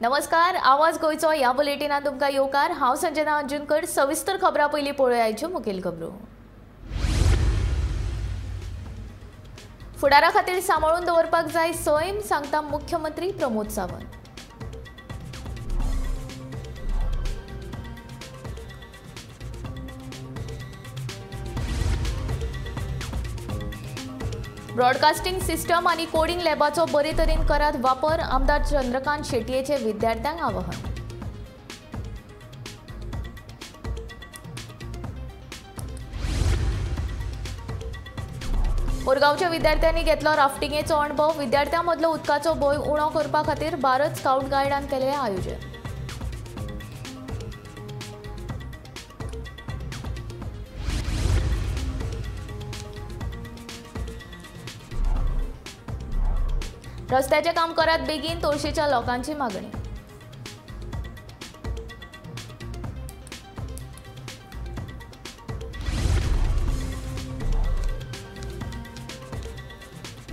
नमस्कार, आवाज गोंयचो ह्या बुलेटिनात तुमकां येवकार. हांव संजना अंजुनकर. सविस्तर खबरां पयलीं पळोवया मुखेल खबरो. फुडारा खातीर सांबाळून दवरपाक जाय सैम, सांगता मुख्यमंत्री प्रमोद सावंत. ब्रॉडकास्टिंग सिस्टम आनी कोडिंग लॅबाचो बरे तरेन करात वापर, आमदार चंद्रकांत शेटयेचे विद्यार्थ्यांक आवाहन. मुरगांवच्या विद्यार्थ्यांनी घेतलो राफ्टिंगेचो अणभव. विद्यार्थ्यां मदलो उदकाचो भंय उणो करपा खातीर भारत स्काउट गायडान केलें आयोजन. रस्त्याचें काम करात बेगीन, तोरशेच्या लोकांची मागणी.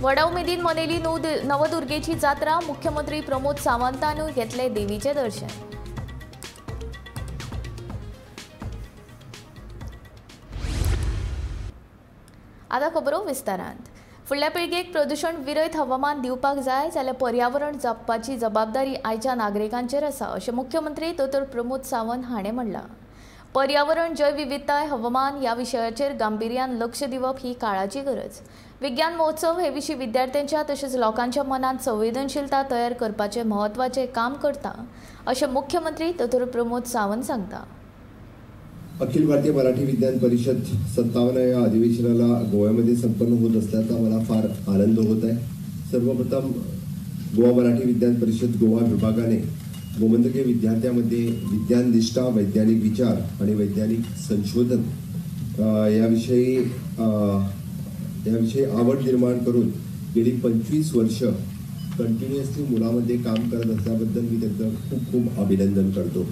व्हडा उमेदीन मनयली नवदुर्गेची जात्रा. मुख्यमंत्री प्रमोद सावंतानूय घेतले देवीचें दर्शन. आतां खबरो विस्तारांत. फुडल्या पिळगेक प्रदूशण विरयत हवामान दिवपाक जाय जाल्यार पर्यावरण जपपाची जबाबदारी आयच्या नागरिकांचेर आसा, अशें मुख्यमंत्री दोतोर प्रमोद सावंत हाणें म्हणलां. पर्यावरण, जैवविविधताय, हवामान ह्या विशयाचेर गांभिर्यान लक्ष दिवप ही काळाची गरज. विज्ञान महोत्सव हे विशीं विद्यार्थ्यांच्या तशेंच लोकांच्या मनांत संवेदनशीलता तयार करपाचें म्हत्वाचें काम करता, अशें मुख्यमंत्री दोतोर प्रमोद सावंत सांगता. अखिल भारतीय मराठी विज्ञान परिषद 57 या अधिवेशनाला गोव्यामध्ये संपन्न होत असल्याचा मला फार आनंद होत आहे. सर्वप्रथम गोवा मराठी विज्ञान परिषद गोवा विभागाने गोमंतकीय विद्यार्थ्यांमध्ये विज्ञान निष्ठा, वैज्ञानिक विचार आणि वैज्ञानिक संशोधन याविषयी आवड निर्माण करून गेली 25 वर्ष कंटिन्युअसली मुलामध्ये काम करत असल्याबद्दल मी त्यांचं खूप खूप अभिनंदन करतो.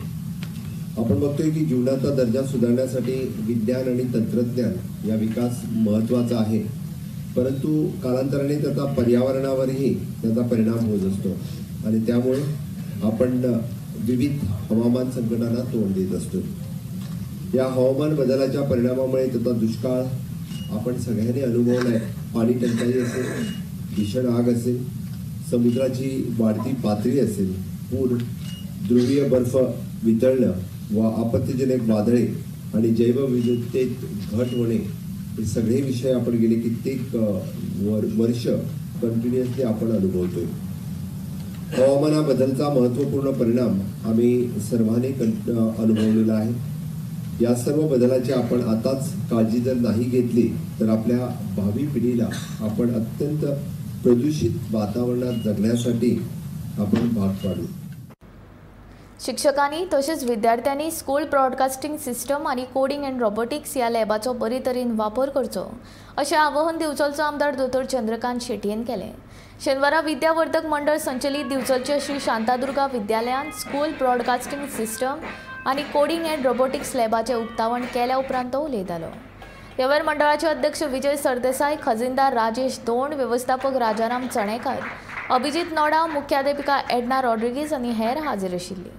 आपण बघतोय की जीवनाचा दर्जा सुधारण्यासाठी विज्ञान आणि तंत्रज्ञान या विकास महत्त्वाचा आहे, परंतु कालांतराने त्याचा पर्यावरणावरही त्याचा परिणाम होत असतो आणि त्यामुळे आपण विविध हवामान संकटांना तोंड देत असतो. या हवामान बदलाच्या परिणामामुळे त्याचा दुष्काळ आपण सगळ्यांनी अनुभवला आहे. पाणी टंचाई असेल, भीषण आग असेल, समुद्राची वाढती पातळी असेल, पूर, ध्रुवीय बर्फ वितळणं व आपत्तिजनक वादळे आणि जैवविविधतेत घट होणे, हे सगळे विषय आपण गेले कित्येक वर्ष कंटिन्युअसली आपण अनुभवतोय. हवामानाबदलचा महत्त्वपूर्ण परिणाम आम्ही सर्वांनी अनुभवलेला आहे. या सर्व बदलाची आपण आताच काळजी जर नाही घेतली तर आपल्या भावी पिढीला आपण अत्यंत प्रदूषित वातावरणात जगण्यासाठी आपण भाग पाडू. शिक्षकांनी तशेंच विद्यार्थ्यांनी स्कूल ब्रॉडकास्टिंग सिस्टम आनी कोडिंग अँड रोबोटिक्स ह्या लॅबाचो बरे तरेन वापर करचो, अशें आवाहन दिवचलचो आमदार दोतोर चंद्रकांत शेटयेन केलें. शेनवारा विद्यावर्धक मंडळ संचलीत दिवचलच्या श्री शांतादुर्गा विद्यालयांत स्कूल ब्रॉडकास्टिंग सिस्टम आनी कोडिंग अँड रोबोटिक्स लॅबाचें उक्तावण केल्या उपरांत तो उलयतालो. ह्या वेळार मंडळाचे अध्यक्ष विजय सरदेसाय, खजिनदार राजेश दोंड, व्यवस्थापक राजाराम चणेकार, अभिजीत नोडा, मुख्याध्यापिका एडना रॉड्रिगीज आनी हेर हाजीर आशिल्ली.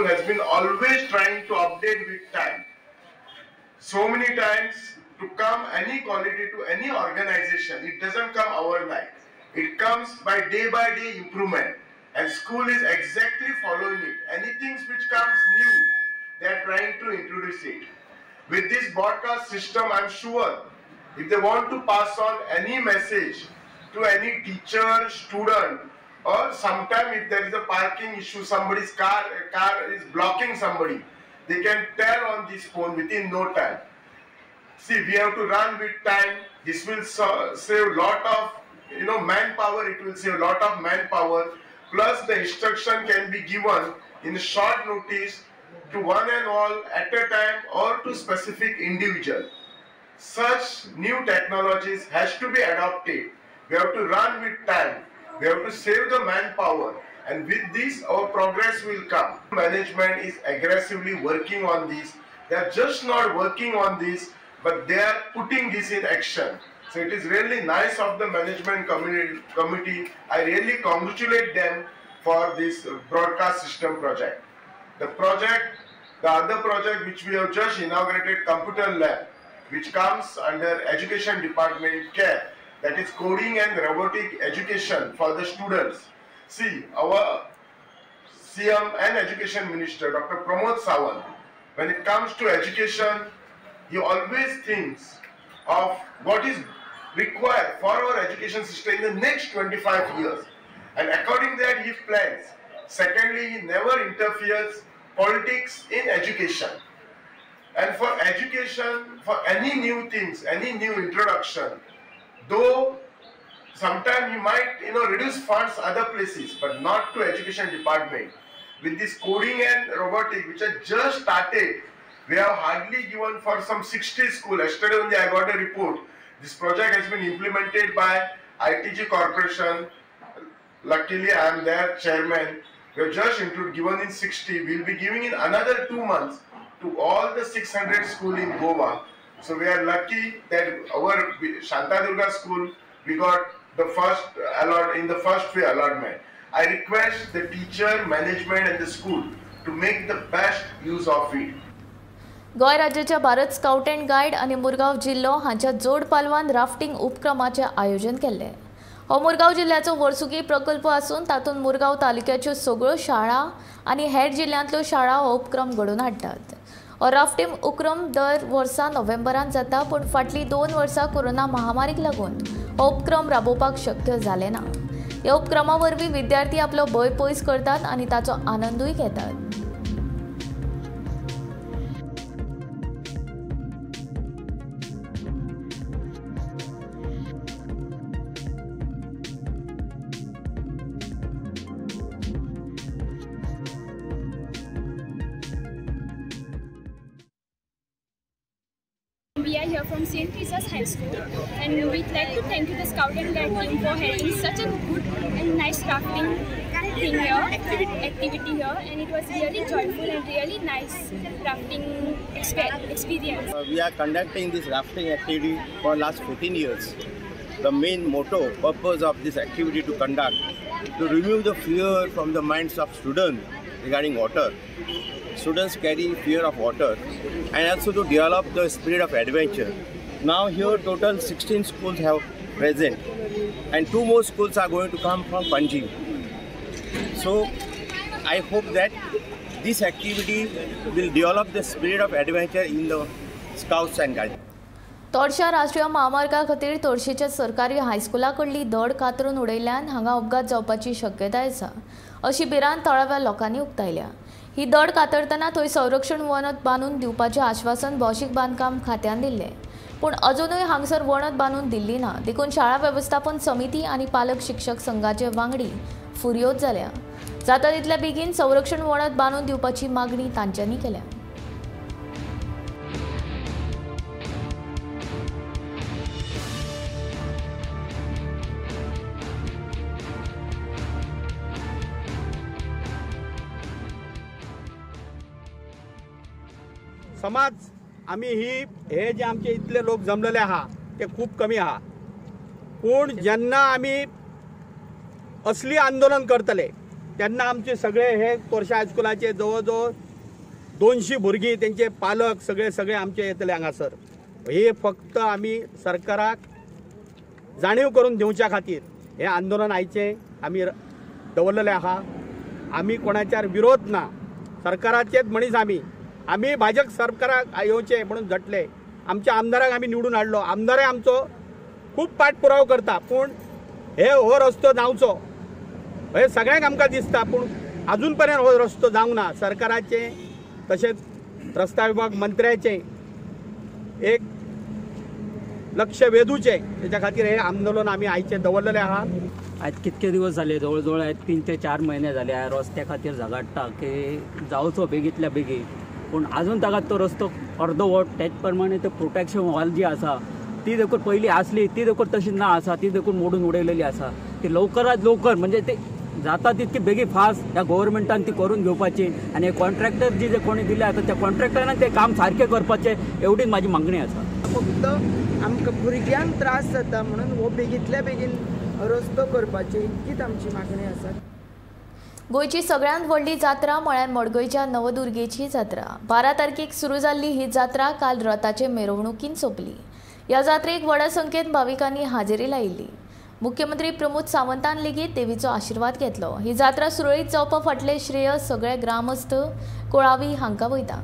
Has been always trying to update with time. So many times to come any quality to any organization, it doesn't come overnight. It comes by day improvement, and school is exactly following it. Anything which comes new, they are trying to introduce it. With this broadcast system, I'm sure if they want to pass on any message to any teacher, student, or sometime if there is a parking issue, somebody's car is blocking somebody, they can tell on this phone within no time. See, we have to run with time. This will save lot of manpower. It will save lot of manpower. Plus the instruction can be given in short notice to one and all at a time or to specific individual. Such new technologies has to be adopted. We have to run with time. We have to save the manpower, and with this our progress will come. Management is aggressively working on this. They are just not working on this, but they are putting this in action. So it is really nice of the management committee. I really congratulate them for this broadcast system project. The other project which we have just inaugurated, computer lab, which comes under education department care, that is coding and robotic education for the students. See, our CM and Education Minister, Dr. Pramod Sawant, when it comes to education, he always thinks of what is required for our education system in the next 25 years. And according to that, he plans. Secondly, he never interferes politics in education. And for education, for any new things, any new introduction, though sometimes he might reduce funds other places, but not to education department. With this coding and robotic, which has just started, we have hardly given for some 60 schools. Yesterday only I got a report. This project has been implemented by ITG Corporation. Luckily, I am their chairman. We have just given in 60. We will be giving in another 2 months to all the 600 schools in Goa. So we are lucky that our Shantadurga school, we got the first allot in the first few allotment. I request the teacher, management and the school to make the best use of it. Goa राज्याच्या Bharat scout and guide आनी मुरगांव जिल्लो हांच्या जोड पालवान rafting उपक्रमाचें आयोजन केल्लें. हो मुरगांव जिल्ल्याचो वर्सुकी प्रकल्प आसून तातूंत मुरगांव तालुक्याच्यो सगळ्यो शाळा आनी हेर जिल्ल्यांतल्यो शाळा हो उपक्रम घडोवन हाडटात. हो राफ्टिंग उपक्रम दर वर्सा नोव्हेंबरांत जाता, पूण फाटलीं 2 वर्सां कोरोना महामारीक लागून हो उपक्रम राबोवपाक शक्य जालें ना. ह्या उपक्रमा वरवीं विद्यार्थी आपलो भंय पयस करतात आनी ताचो आनंदूय घेतात. We are here from St. Teresa's High School, and we'd like to thank you the Scout and Guide team for having such a good and nice rafting thing here, activity here, and it was really joyful and really nice rafting experience. We are conducting this rafting activity for last 14 years. The main motto, purpose of this activity to conduct, to remove the fear from the minds of students regarding water. Students carry fear of water, and also to develop the spirit of adventure. Now here total 16 schools have present, and 2 more schools are going to come from Panjim. So I hope that this activity will develop the spirit of adventure in the scouts and guides. तोडशा राष्ट्रीय महामार्गा खातीर तोडशेच्या सरकारी हायस्कुला कडली धड कातरून उडयल्ल्यान हांगा अपघात जावपाची शक्यताय आसा अशी भिरांत थळाव्या लोकांनी उक्तायल्या. ही दड कातरतना थंय संरक्षण वणत बांदून दिवपाचें आश्वासन भौशीक बांदकाम खात्यान दिल्लें, पूण अजुनूय हांगसर वणत बांदून दिल्ली ना. देखून शाळा वेवस्थापन समिती आनी पालक शिक्षक संघाचे वांगडी फुर्योज जाल्या. जाता तितल्या बेगीन संरक्षण वणत बांदून दिवपाची मागणी तांच्यांनी केल्या. समाज आमी ही हे जे आमचे इतले लोक जमलेले आहा ते खूब कमी आहा, पूण जेन्ना आमी असली आंदोलन करतले तेन्ना आमचे सगळे हे तोरशा हायस्कुलाचे जवळ जवळ 200 भुरगीं, तेंचे पालक सगळे सगळे आमचे येतले हांगासर. हे फक्त आमी सरकाराक जाणीव करून दिवच्या खातीर हे आंदोलन आयचें आमी दवरलेलें आहा. आमी कोणाच्यार विरोध ना, सरकाराचेच मनीस आमी. आमी भाजप सरकाराक येवचें म्हणून झटले, आमच्या आमदाराक आमी निवडून हाडलो, आमदारय आमचो खूब पाठपुराव करता, पूण हे हो रस्तो जावचो हे सगळ्यांक आमकां दिसता, पूण अजून पर्यंत हो रस्तो जावंक ना. सरकाराचें तशेंच रस्ता विभाग मंत्र्याचें एक लक्ष वेधूचें तेच्या खातीर हें आंदोलन आमी आयचें दवरलेलें आहा। आज कितके दिवस झाले, जवळजवळ 3 ते 4 महिने झाले ह्या रस्त्या खातीर झगडटा की जावचो बेगीतल्या बेगीन, पूण अजून ताका तो रस्तो अर्दवट। तेच प्रमाणे ते प्रोटेक्शन वॉल जी आसा ती देखून पयलीं आसली ती देखून तशी ना आसा, ती देखून मोडून उडयलेली आसा। ती लवकरात लवकर म्हणजे ते जाता तितकी बेगीन फास्ट ह्या गव्हर्मेंटान ती करून घेवपाची आनी कॉन्ट्रॅक्टर जी जे कोणी दिले आसा त्या कॉन्ट्रॅक्टरान ते काम सारकें करपाचें, एवढीच म्हाजी मागणी आसा। फक्त आमकां भुरग्यांक त्रास जाता म्हणून हो बेगींतल्या बेगीन रस्तो करपाची इतकीच आमची मागणी आसा। गोंयची सगळ्यांत व्हडली जात्रा म्हळ्यार मडगयच्या नवदुर्गेची जात्रा। 12 तारखेक सुरू जाल्ली ही जात्रा काल रथाचे मिरवणुकीन सोंपली। ह्या जात्रेक व्हडा संख्येन भाविकांनी हाजेरी लायिल्ली। मुख्यमंत्री प्रमोद सावंतान लेगीत देवीचो आशिर्वाद घेतलो। ही जात्रा सुरळीत जावपा फाटलें श्रेय सगळे ग्रामस्थ कोळावी हांकां वयता।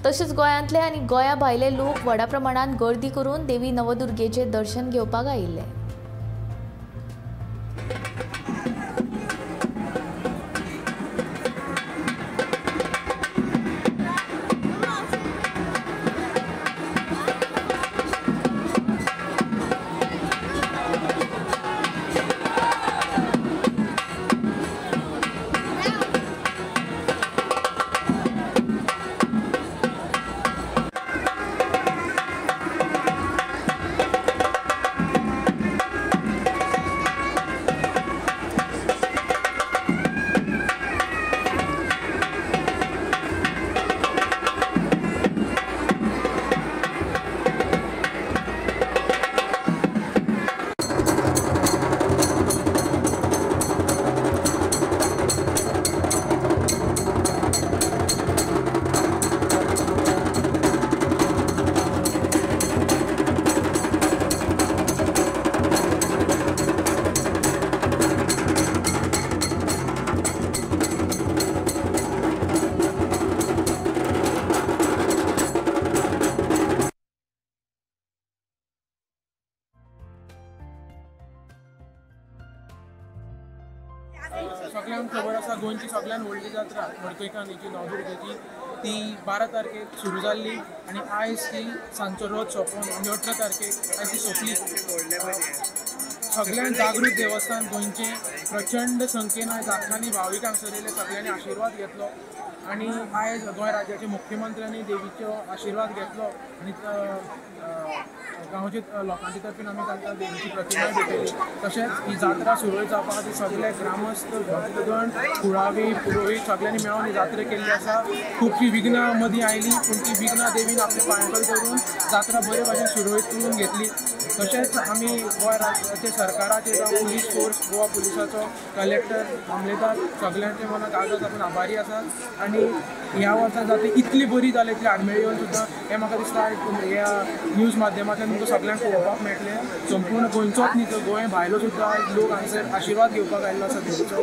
तशेंच गोंयांतले आनी गोंया भायले लोक व्हडा प्रमाणान गर्दी करून देवी नवदुर्गेचें दर्शन घेवपाक आयिल्ले। सगळ्यांक खबर आसा गोंयची सगळ्यान व्हडली जात्रा मडकयकान्नीची नवदुर्गेची ती 12 तारखेक सुरू जाल्ली आनी आयज ती सांजचो रथ सोंपोवन आनी 18 तारखेक आयज ती सोंपली। सगळ्यांत जागृत देवस्थान गोंयचें प्रचंड संख्येन आयज लाखांनी भावीक हांगसर येयले, सगळ्यांनी आशिर्वाद घेतलो आनी आयज गोंय राज्याच्या मुख्यमंत्र्यांनी देवीचो आशिर्वाद घेतलो आनी गांवचे लोकांचे तर्फेन आमी तांकां देवीची प्रतिमा भेटयली। तशेंच ही जात्रा सुरळीत जावपा खातीर सगळे ग्रामस्थ, भक्तगण, कुळावी, पुरोहीत सगळ्यांनी मेळोन ही जात्रा केल्ली आसा। खुबशीं विघ्नां मदीं आयलीं पूण ती विघ्नां देवीन आपल्या पांयांकडेन धरून जात्रा बरे भाशेन सुरळीत करून घेतली। तशेंच आमी गोंय राज्याचे सरकाराचे जावं पुलीस फोर्स, गोवा पुलिसाचो, कलेक्टर, मामलेदार सगळ्यांचे मनाक आजच आपूण आभारी आसात आनी ह्या वर्सा जात्रा इतली बरी जाली, इतली आडमेळी येवन सुद्दां हें म्हाका दिसता ह्या न्यूज माध्यमांतल्यान तुमकां सगळ्यांक पळोवपाक मेळटलें। संपूर्ण गोंयचोच न्ही तर गोंय भायलो सुद्दां लोक हांगसर आशिर्वाद घेवपाक आयिल्लो आसा देवीचो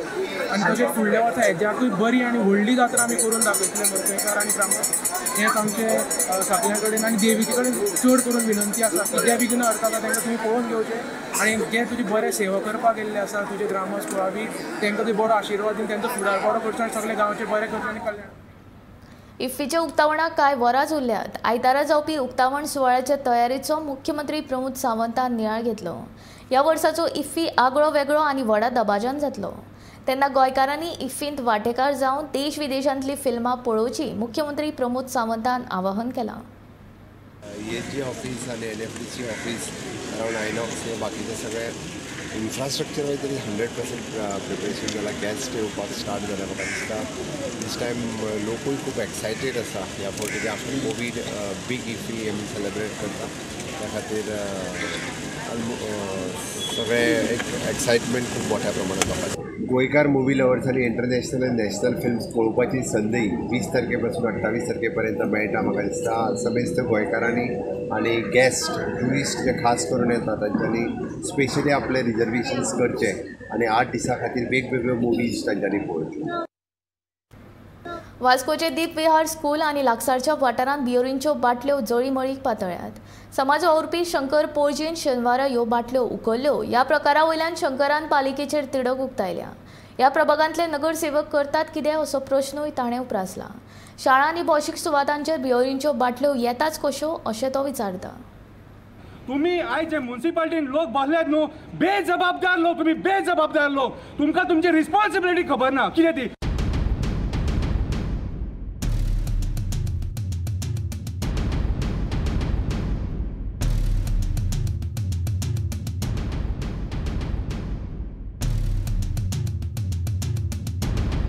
आनी तशेंच फुडल्या वर्सा हेज्याकूय बरी आनी व्हडली जात्रा आमी करून दाखयतले मडकयकार आनी ग्रामस्थ। हेंच आमचें सगळ्यां कडेन आनी देवीचे कडेन चड करून विनंती आसा की जे विघ्न हाडटा तांकां तुमी पळोवन घेवचें आनी जे तुजी बरे सेवा करपाक गेल्ले आसा तुजे ग्रामस्थ कुळावी तांकां तुवें बरो आशिर्वाद दिवन तांचो फुडार बरो करचो आनी सगळे गांवचें बरें करचें आनी कल्याण। इफ्फीच्या उक्तावणाक कांय वरांच उरल्यात। आयतारा जावपी उक्तावण सुवाळ्याच्या तयारेचो मुख्यमंत्री प्रमोद सावंतान नियाळ घेतलो। ह्या वर्साचो इफ्फी आगळो वेगळो आनी व्हडा दबाज्यान जातलो। तेन्ना गोंयकारांनी इफ्फींत वांटेकार जावन देश विदेशांतली फिल्मां पळोवची मुख्यमंत्री प्रमोद सावंतान आवाहन केलां। ESG office आणि NFDC office around INOX हे बाकीचे सगळे इन्फ्रास्ट्रक्चर वायज तरी 100% प्रिपरेशन जाला। गॅस्ट येवपाक स्टार्ट जाला। म्हाका दिसता दीस टायम लोकूय खूब एक्सायटेड आसा ह्या फावटी आफ्टर कोवीड बीग इफ्फी आमी सेलेब्रेट करता, त्या खातीर सगळे एक एक्सायटमेंट खूब मोठ्या प्रमाणात लोकांची। गोंयकार मुवी लवर्स आनी इंटरनॅशनल आनी नॅशनल फिल्म्स पळोवपाची संदी 20 तारखे पासून 28 तारखे पर्यंत मेळटा। म्हाका दिसता समेस्त गोंयकारांनी आनी गेस्ट ट्युरिस्ट जे खास करून येता तांच्यांनी स्पेशली आपले रिजर्वेशन्स करचे आनी 8 दिसां खातीर वेगवेगळ्यो मुवीज तांच्यांनी पळोवच्यो। वास्कोचे दीप विहार स्कूल आनी लागसारच्या वाठारांत बियोरींच्यो बाटल्यो जळीमळीक पातळ्यात। समाज वावुरपी शंकर पोळजीन शेनवारा ह्यो बाटल्यो उखल्ल्यो। ह्या प्रकारा वयल्यान शंकरान पालिकेचेर तिडक उक्तायल्या। ह्या प्रभागांतले नगरसेवक करतात कितें असो प्रश्नूय ताणें उप्रासला। शाळा आनी भौशीक सुवातांचेर बियोरींच्यो बाटल्यो येताच कश्यो अशें तो विचारता। तुम्ही आयज जे मुन्सिपाल्टीन लोक बसल्यात न्हू, बेजबाबदार लोक तुम्ही, बेजबाबदार लोक. तुमकां तुमची रिस्पॉन्सिबिलिटी खबर ना कितें ती.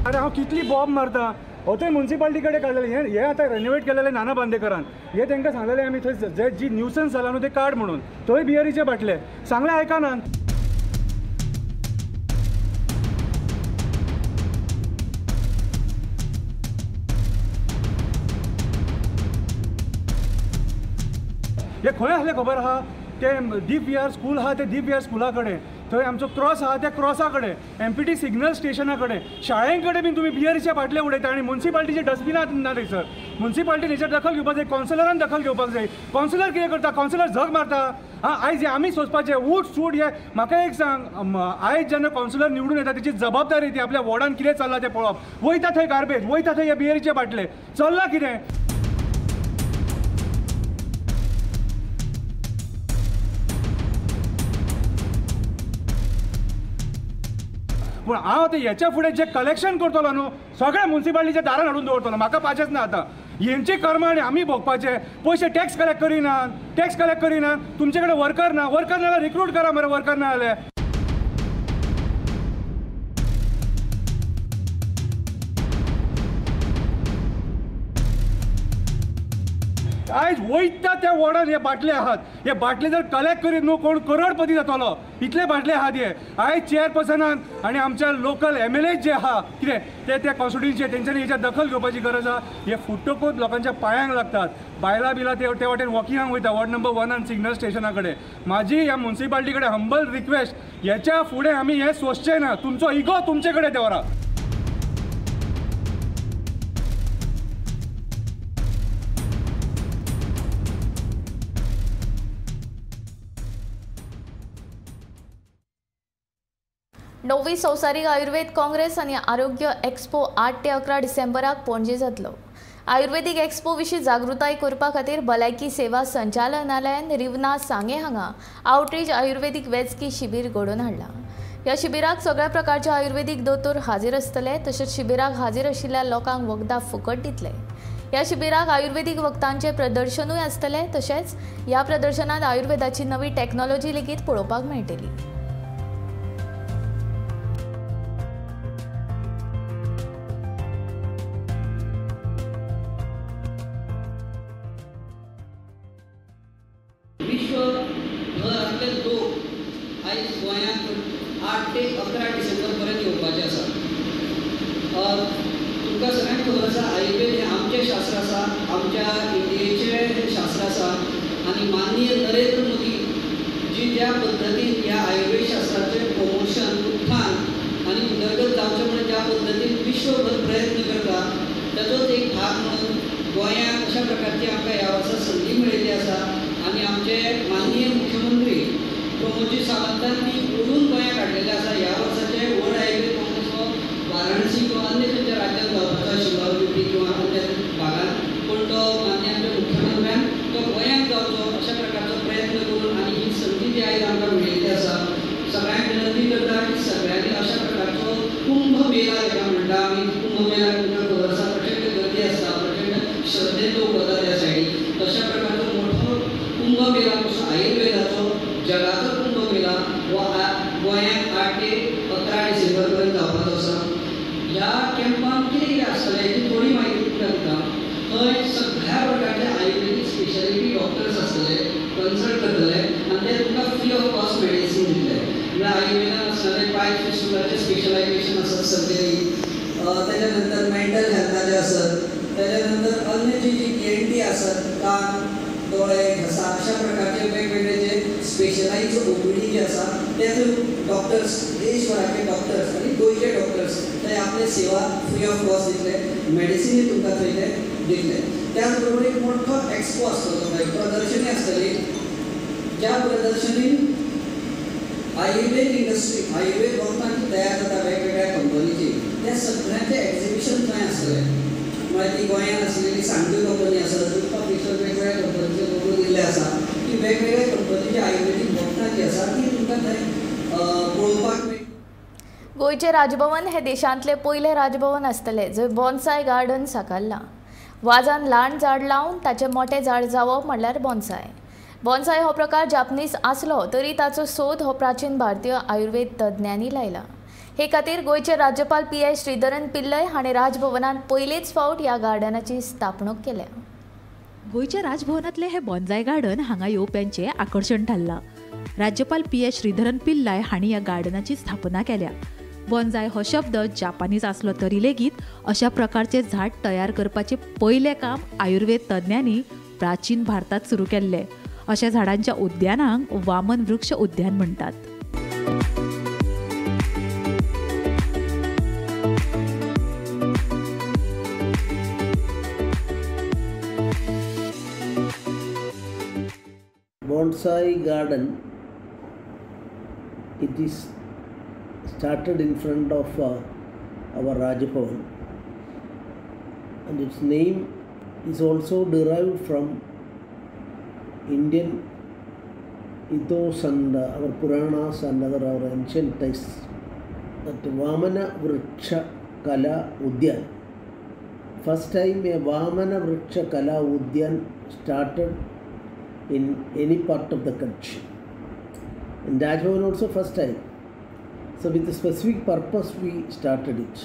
अरे हांव कितली बॉम्ब मारता. हो थंय मुन्सिपाल्टी कडेन काडलेलें हें, हें आतां रेनोवेट केलेलें नाना बांदेकरान. हें तांकां सांगलेलें आमी थंय जे जी न्यूसन्स जाला न्हू ते काड म्हणून, थंय बियरीचे बाटले सांगलें आयकनात. हे खंय आसलें खबर आहा? ते दीप विहार स्कूल आहा, ते दीप विहार स्कुला कडेन थंय आमचो क्रॉस आहा, त्या क्रॉसा कडेन एमपीटी सिग्नल स्टेशना कडेन शाळे कडेन बीन तुमी बियरीचे बाटले उडयता आनी मुन्सिपाल्टीचे डस्टबिनां ना थंयसर. मुन्सिपाल्टीन हेचेर दखल घेवपाक जाय, कावन्सिलरान दखल घेवपाक जाय. कावन्सिलर कितें करता? कावन्सिलर झग मारता. आं, आयज आमी सोंसपाचें ऊठ सूट. हे म्हाका एक सांग, आयज जेन्ना कावन्सिलर निवडून येता तेची जबाबदारी ती आपल्या वॉर्डान कितें चल्लां तें पळोवप. वयता थंय गार्बेज, वयता थंय हे बियरीचे बाटले, चल्लां कितें? पूण हांव आतां हेच्या फुडें जें कलेक्शन करतलो न्हू सगळ्या मुन्सिपाल्टीच्या दारान हाडून दवरतलो. म्हाका पाचेच ना आतां हेंची कर्मां आनी आमी भोगपाचें. पयशे टॅक्स कलेक्ट करिनात, टॅक्स कलेक्ट करिनात, तुमचे कडेन वर्कर ना, वर्कर ना जाल्यार रिक्रूट करा मरे, वर्कर ना जाल्यार. आयज वयता त्या वॉर्डान हे बाटले आहात, हे बाटले जर कलेक्ट करीत न्हू कोण करोडपती जातलो, इतले बाटले आहात हे. आयज चेअरपर्सनान आनी आमच्या लोकल एमएलए जे आहा कितें ते त्या कॉन्स्टिट्युएन्सी तेंच्यांनी हेच्या दखल घेवपाची गरज आहा. हे फुट्टकूच लोकांच्या पांयांक लागतात, बायलां बिलां ते वाटेन वॉकिंगाक वयता वॉर्ड नंबर 1 सिग्नल स्टेशना कडेन. म्हाजी ह्या मुन्सिपाल्टी कडेन हंबल रिक्वेस्ट, हेच्या फुडें आमी हें सोंसचें ना. तुमचो इगो तुमचे कडेन दवरा. नवी संवसारीक आयुर्वेद काँग्रेस आनी आरोग्य एक्स्पो 8 ते 11 डिसेंबराक पणजे जातलो. आयुर्वेदीक एक्स्पो विशीं जागृताय करपा खातीर भलायकी सेवा संचालनालयान रिवना सांगे हांगा आउटरीच आयुर्वेदीक वैजकी शिबीर घडोवन हाडलां. ह्या शिबिराक सगळ्या प्रकारचे आयुर्वेदीक दोतोर हाजीर आसतले, तशेंच शिबिराक हाजीर आशिल्ल्या लोकांक वखदां फुकट दितले. ह्या शिबिराक आयुर्वेदीक वखदांचें प्रदर्शनूय आसतलें, तशेंच ह्या प्रदर्शनांत आयुर्वेदाची नवी टॅक्नॉलॉजी लेगीत पळोवपाक मेळटली. विश्वभरांतले लोक आयज गोंयांत 8 ते 11 डिसेंबर पर्यंत येवपाचे आसा. तुमकां सगळ्यांक खबर आसा, आयुर्वेद हें आमचें शास्त्र आसा, आमच्या इंडियेचें शास्त्र आसा आनी माननीय नरेंद्र मोदी जी ज्या पद्दतीन ह्या आयुर्वेद शास्त्राचें प्रमोशन, उत्थान आनी उदरगत जावचें म्हणून ज्या पद्दतीन विश्वभर प्रयत्न करता ताचोच एक भाग म्हणून गोंयांत अशा प्रकारची आमकां ह्या वर्सा संदी मेळिल्ली आसा. आनी आमचे माननीय मुख्यमंत्री प्रमोदजी सावंतांनी ओडून गोंयांत हाडलेलें आसा. ह्या वर्साचे वर्ल्ड आयुर्वेद काँग्रेस हो वाराणसी किंवा अन्य खंयच्या राज्यांत जावपाचो आशिल्लो, युपी किंवा अन्य भागांत, पूण तो माननीय आमच्या मुख्यमंत्र्यान तो गोंयांत जावचो अशा प्रकारचो प्रयत्न करून आनी ही संदी जी आयज आमकां मेळिल्ली आसा. सगळ्यांक विनंती करता की सगळ्यांनी अशा प्रकारचो कुंभ मेला जेका म्हणटा आमी, कुंभ मेला तुमकां खबर आसा प्रचंड गर्दी आसता, प्रचंड श्रद्धेन लोक वता त्या सायडीन, तशा प्रकारचो मोठो कुंभ मेला कसो आयुर्वेदाचो जगाचो कुंभ मेला हो गोंयांत 8 ते 11 डिसेंबर पर्यंत जावपाचो आसा. ह्या कॅम्पान कितें कितें आसतलें हेची थोडी म्हायती तुमकां दिता. थंय सगळ्या प्रकारचे आयुर्वेदीक स्पेशलिटी डॉक्टर्स आसतले, कन्सल्ट करतले आनी ते तुमकां फ्री ऑफ कॉस्ट मेडिसीन दितले. म्हळ्यार आयुर्वेदान आसतले पायल्स फिस्टुलाचें स्पेशलायझेशन आसत सर्जरी, ताच्या नंतर मेंटल हेल्थाचें आसत, ताच्या नंतर अन्य जी जी ENT आसत, कान, दोळे, घसा अशा प्रकारचे वेगवेगळे जे स्पेशलायज ओपीडी जे आसा ते थंय डॉक्टर्स, देशभराचे डॉक्टर्स आनी गोंयचे डॉक्टर्स ते आपले सेवा फ्री ऑफ कॉस्ट दितले, मेडिसिनूय तुमकां थंय ते दितले. त्याच बरोबर एक मोठो एक्सपो आसतलो, थंय प्रदर्शनी आसतली, ज्या प्रदर्शनीन आयुर्वेद इंडस्ट्री, आयुर्वेद वखदां जी तयार जाता वेगवेगळ्या कंपनीची, त्या सगळ्यांचें एक्झिबिशन थंय आसतलें. म्हळ्यार ती गोंयांत आसलेली सांगली कंपनी आसा, तुमकां भितर वेगवेगळ्या कंपनीचे लोगो दिल्ले आसा की वेगवेगळ्या कंपनीचे गोंयचें राजभवन हें देशांतलें पयलें राजभवन आसतलें जंय बॉन्साय गार्डन साकारलां. वाजान ल्हान झाड लावन ताचें मोटें झाड जावप म्हणल्यार बॉन्साय. बॉन्साय हो प्रकार जापनीज आसलो तरी ताचो सोद हो प्राचीन भारतीय आयुर्वेद तज्ञांनी लायला. हे खातीर गोंयचे राज्यपाल पी.आय. श्रीधरन पिल्लय हाणें राजभवनांत पयलेच फावट ह्या गार्डनाची स्थापणूक केल्या. गोंयच्या राजभवनांतलें हें बॉन्साय गार्डन हांगा येवप्यांचें आकर्शण थारलां. राज्यपाल पी.एस. श्रीधरन पिल्लय हांणी ह्या गार्डनाची स्थापना केल्या. बॉन्साय हो शब्द जापानीज आसलो तरी लेगीत अशा प्रकारचे झाड तयार करपाचें पयलें काम आयुर्वेद तज्ञांनी प्राचीन भारतांत सुरू केल्लें. अशा झाडांच्या उद्यानांक वामन वृक्ष उद्यान म्हणटात. Bonsai garden, it is started in front of our Raj Bhavan, and its name is also derived from Indian ethos and our Puranas and other our ancient texts, that Vamana Vriksha Kala Udyan. First time a Vamana Vriksha Kala Udyan started in any part of the country. In Raj Bhavan also first time. So with a specific purpose we started it.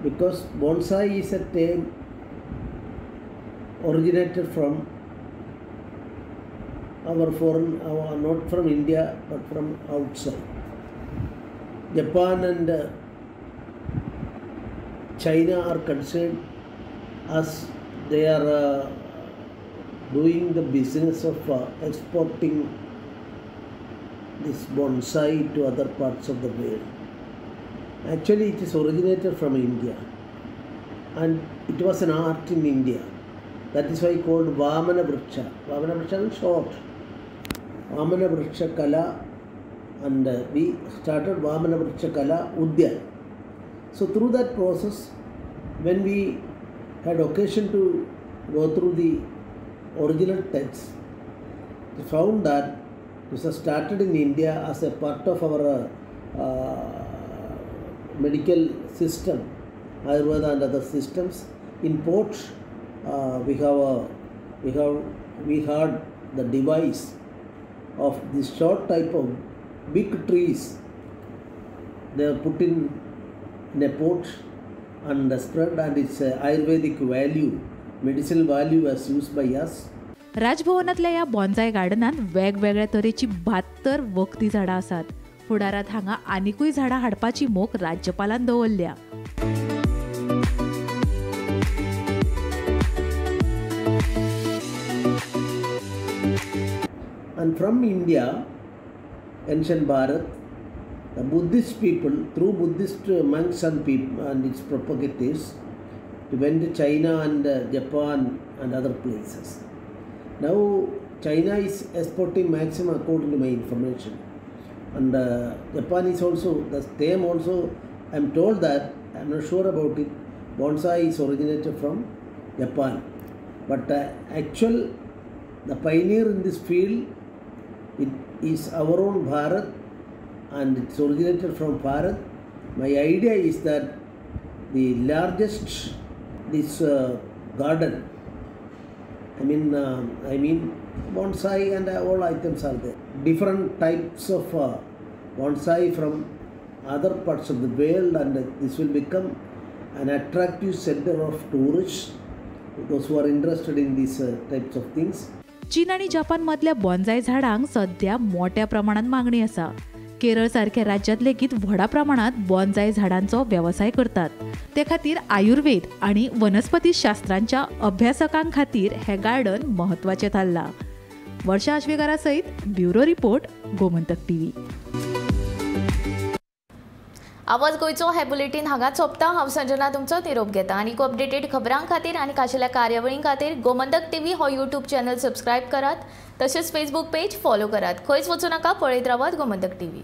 Because bonsai is a term originated from our foreign, not from India but from outside. Japan and China are considered as they are doing the business of exporting this bonsai to other parts of the world. Actually, it is originated from India, and it was an art in India. That is why called Vamana Vriksha. Vamana Vriksha is short. Vamana Vriksha Kala, and we started Vamana Vriksha Kala Udyan. So through that process, when we had occasion to go through the original text, we found that this was started in India as a part of our medical system, Ayurveda and other systems. In port, we had the device of this short type of big trees. They are put in a pot and spread, and its Ayurvedic value, medicinal value was used by us. राजभवनांतल्या ह्या bonsai गार्डनांत वेगवेगळ्या तरेची 72 वखदी झाडां आसात. फुडारांत हांगा आनिकूय झाडां हाडपाची मोख राज्यपालान दवरल्या. And from India, ancient Bharat, the Buddhist people, through Buddhist monks and people and its propagators, went to China and Japan and other places. Now China is exporting maximum according to my information, and Japan is also the same. Also, I am told that, I am not sure about it, bonsai is originated from Japan, but actual the pioneer in this field, it is our own Bharat, and it's originated from Bharat. My idea is that the largest this garden, I mean bonsai and all items are there. Different types of bonsai from other parts of the world, and this will become an attractive center of tourists, those who are interested in these types of things. चीन आनी Japan मदल्या bonsai झाडांक सध्या मोठ्या प्रमाणात मागणी आसा. केरळ सारख्या राज्यांत लेगीत व्हडा प्रमाणात बॉन्साय झाडांचो वेवसाय करतात. ते खातीर आयुर्वेद आनी वनस्पती शास्त्रांच्या अभ्यासकां खातीर हें गार्डन म्हत्वाचें थारलां. वर्षा आश्वेकारा सयत ब्युरो रिपोर्ट, गोमंतक टीव्ही. आवाज गोंयचो हे बुलेटीन हांगाच सोंपता. हांव संजना तुमचो निरोप घेता. आनीक अपडेटेड खबरां खातीर आनी खाशेल्या कार्यावळीं खातीर गोमंतक टीव्ही हो यूट्यूब चॅनल सबस्क्रायब करात, तशेंच फेसबूक पेज फॉलो करात. खंयच वचूं नाका, पळयत रावात गोमंतक टीव्ही.